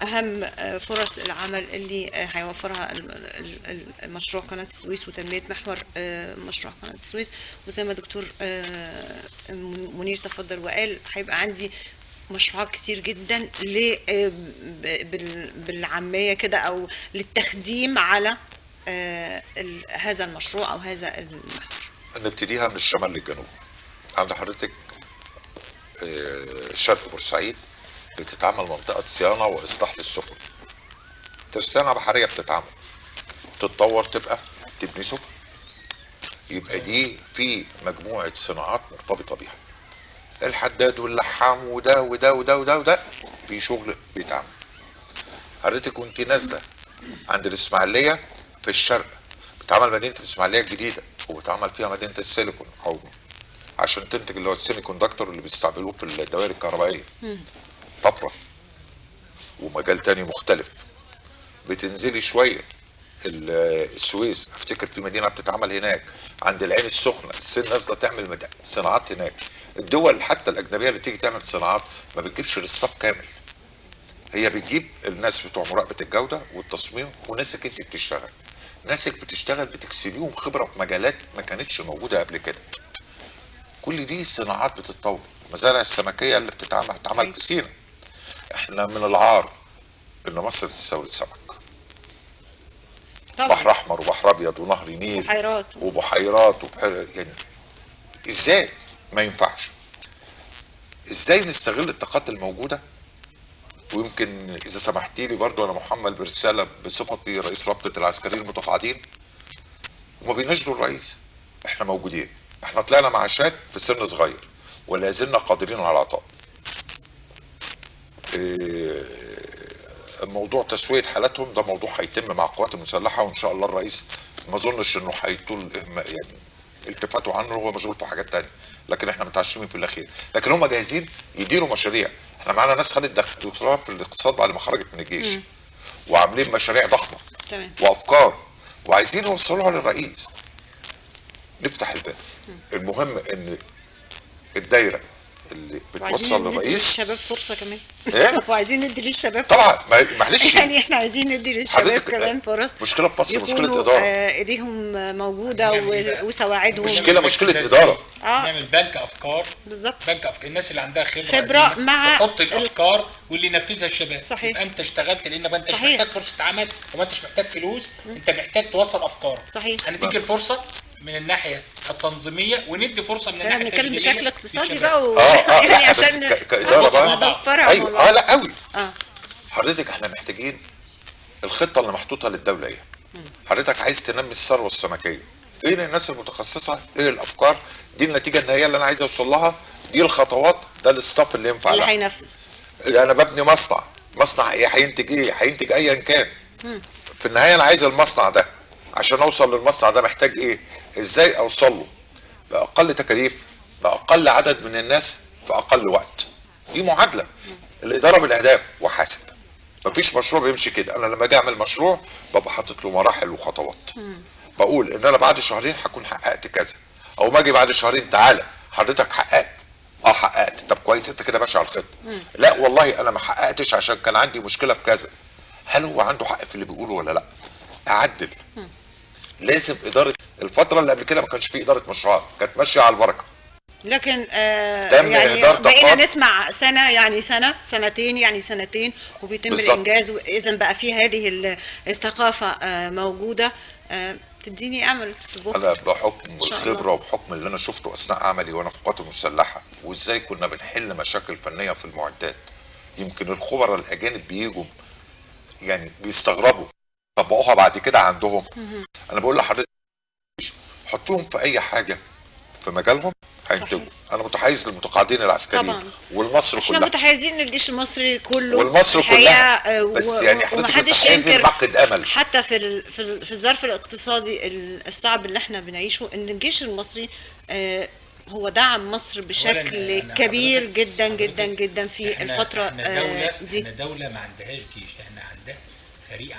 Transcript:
اهم فرص العمل اللي هيوفرها مشروع قناة السويس وتنمية محور مشروع قناة السويس. وزي ما دكتور منير تفضل وقال، هيبقى عندي مشروعات كتير جدا بالعامية كده، او للتخديم على هذا المشروع او هذا المحور. نبتديها من الشمال للجنوب. عند حضرتك شرق بورسعيد بتتعمل منطقة صيانة وإصلاح للسفن، ترسانة بحرية بتتعمل، تتطور تبقى تبني سفن، يبقى دي في مجموعة صناعات مرتبطة بيها، الحداد واللحام وده وده وده وده وده، في شغل بيتعمل. حضرتك وانت نازلة عند الإسماعيلية في الشرق بتعمل مدينة الإسماعيلية الجديدة، وبتعمل فيها مدينة السيليكون، أو عشان تنتج اللي هو ال semiconductor اللي بيستعملوه في الدوائر الكهربائية. طفرة ومجال تاني مختلف. بتنزلي شوية السويس، افتكر في مدينة بتتعمل هناك عند العين السخنة، الصين نازلة تعمل صناعات هناك. الدول حتى الأجنبية اللي بتيجي تعمل صناعات ما بتجيبش ال staff كامل، هي بتجيب الناس بتوع مراقبة الجودة والتصميم وناسك انت بتشتغل، ناسك بتشتغل بتكسبيهم خبرة في مجالات ما كانتش موجودة قبل كده. كل دي صناعات بتتطور. المزارع السمكية اللي بتتعمل في سينا. احنا من العار ان مصر تستورد سمك. طبعا. بحر احمر وبحر ابيض ونهر نيل وبحيرات وبحيرات، يعني ازاي؟ ما ينفعش. ازاي نستغل الطاقات الموجودة؟ ويمكن اذا سمحتي لي برضو، انا محمل برسالة بصفتي رئيس رابطه العسكريين المتقاعدين، وما بيناشدوا الرئيس، احنا موجودين، احنا طلعنا معاشات في سن صغير ولا زلنا قادرين على العطاء. موضوع تسوية حالاتهم ده موضوع هيتم مع القوات المسلحة، وإن شاء الله الرئيس ما أظنش إنه هيطول يعني التفاته عنه، هو مشغول في حاجات تانية، لكن إحنا متعشمين في الأخير. لكن هم جاهزين يديروا مشاريع. إحنا معانا ناس خدت دكتوراه في الاقتصاد بعد ما خرجت من الجيش، وعاملين مشاريع ضخمة وأفكار وعايزين يوصلوها للرئيس. نفتح الباب. المهم إن الدايرة اللي بتوصل للرئيس، للشباب فرصة كمان. إيه؟ وعايزين ندي للشباب طبعا، معلش يعني احنا عايزين ندي للشباب كمان فرص. مشكلة في مصر مشكلة ادارة، ايديهم موجودة وسواعدهم. مشكلة ادارة. نعمل بنك افكار. بالظبط، بنك افكار، الناس اللي عندها خبره مع تحط الافكار واللي ينفذها الشباب. صحيح. يبقى انت اشتغلت، لان ما انتش محتاج فرصة عمل وما انتش محتاج فلوس، انت محتاج توصل افكارك. صحيح. هنديك الفرصة من الناحية التنظيمية وندي فرصة من الناحية التشغيلية. بنتكلم بشكل اقتصادي بقى يعني عشان كادارة بقى. ايوه لا قوي. حضرتك احنا محتاجين الخطة اللي محطوطة للدولة ايه؟ حضرتك عايز تنمي الثروة السمكيه، فين الناس المتخصصة؟ ايه الافكار؟ دي النتيجة النهائية اللي انا عايز اوصل لها، دي الخطوات، ده الاستاف اللي ينفع اللي هينفذ. انا ببني مصنع، مصنع ايه؟ هينتج ايه؟ هينتج ايا كان. في النهاية انا عايز المصنع ده، عشان اوصل للمصنع ده محتاج ايه؟ ازاي اوصل له باقل تكاليف، باقل عدد من الناس، في اقل وقت. دي معادلة. الادارة بالاهداف وحاسب. مفيش مشروع بيمشي كده. انا لما اجي اعمل مشروع ببقى حاطط له مراحل وخطوات. بقول ان انا بعد شهرين هكون حققت كذا، او ما اجي بعد شهرين تعالى حضرتك حققت، حققت، طب كويس انت كده ماشي على الخطة. لا والله انا ما حققتش عشان كان عندي مشكلة في كذا. هل هو عنده حق في اللي بيقوله ولا لا؟ اعدل. لازم ادارة. الفترة اللي قبل كده ما كانش في ادارة مشروعات، كانت ماشية على البركة. لكن يعني بقينا نسمع سنة يعني سنة، سنتين يعني سنتين، وبيتم الانجاز. واذا بقى في هذه الثقافة موجودة، تديني امل في بكره. انا بحكم الخبرة وبحكم اللي انا شفته اثناء عملي وانا في القوات المسلحة، وازاي كنا بنحل مشاكل فنية في المعدات، يمكن الخبراء الاجانب بيجوا يعني بيستغربوا، طبقوها بعد كده عندهم. انا بقول لحضرتك حطوهم في اي حاجة في مجالهم هينتجوا. انا متحيز للمتقاعدين العسكريين والمصر كلها. احنا متحيزين للجيش المصري كله والمصر كلها، بس يعني حضرتك متحيزين نعقد امل حتى في في الظرف الاقتصادي الصعب اللي احنا بنعيشه، ان الجيش المصري هو دعم مصر بشكل كبير جدا جدا جدا في الفترة دي. احنا دولة ما عندهاش جيش، احنا عندها فريق.